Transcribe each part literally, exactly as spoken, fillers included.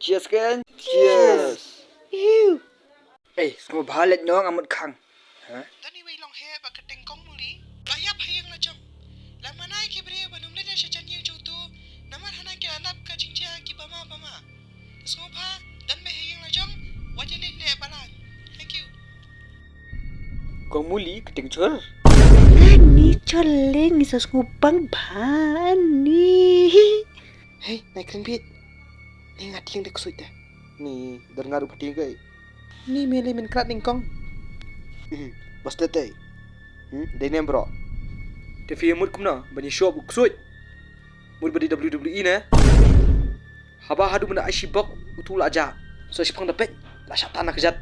Cheers kan? Cheers. Iu. Eh, sngewbha leit noh, nga mut khang. Ha? Don iwei long he ba ka teng kong muli. La ïap ha ïing la jong. La manai ki briew ba nym leit sha jan ïing jong tu. Namar hana ki la nap ka jingjia ki ba ma ba ma. Sngewbha don me ha ïing la jong. Wat ïa leit leh balang. Thank you. Kong muli ka teng chor. Ani chor leng, ngi sa sngewbang bha ani. Hei, nai kren bit. Ni ngat ling de ksuid de. Ni don nga ruh pati kai. Ni mele men krat ning kong. Bas te te. Hmm, dei nem bro. Te phi mut kumno ban ïa shop u ksuid. Mut ba dei W W E ne. Haba haduh mynta ai shibok utu la ja. So shipang da pek la shatan na kjat.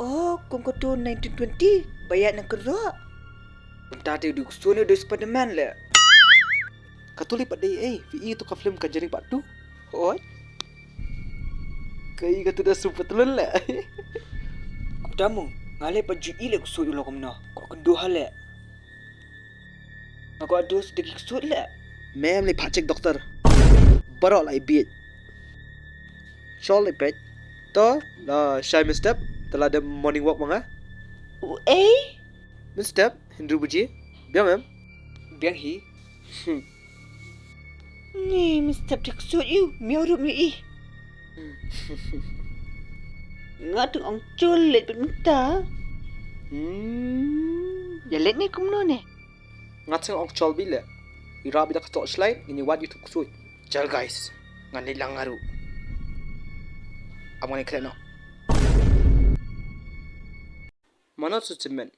Oh, kum katu nineteen twenty ba ïa na kro. Mynta te u dei u ksuid ne u dei Spider-Man le. Katu lei pat dei ei, phi i tu ka film Conjuring Part two. Hoi. Ka i katu da super tlun le. Kumta mo, nga lei pat ju i le ksuid u lo kumno. Ko kynduh ha le. Nga ko adus de ki ksuid le. Mem lei pat check doktor. Baroh lai bit. Chol lei pet. To la shai mynstep, te la de morning walk ma nga. U ei? Mynstep, hynriew baje. Biang em? Biang hi. Hmm. Ni mynstep te ksuid ïu, miaw ruh miaw i. Nga tu ong chol leit pet mynta. Hmm. Ïa leit ne kumno ne? Nga seng ong chol bit le. Ira bit da ka torchlight, ngin ïa wad ïa tu ksuid. Chal guys, ngan leit lang nga ruh. Am ngan leit khleh noh. Mano su cement.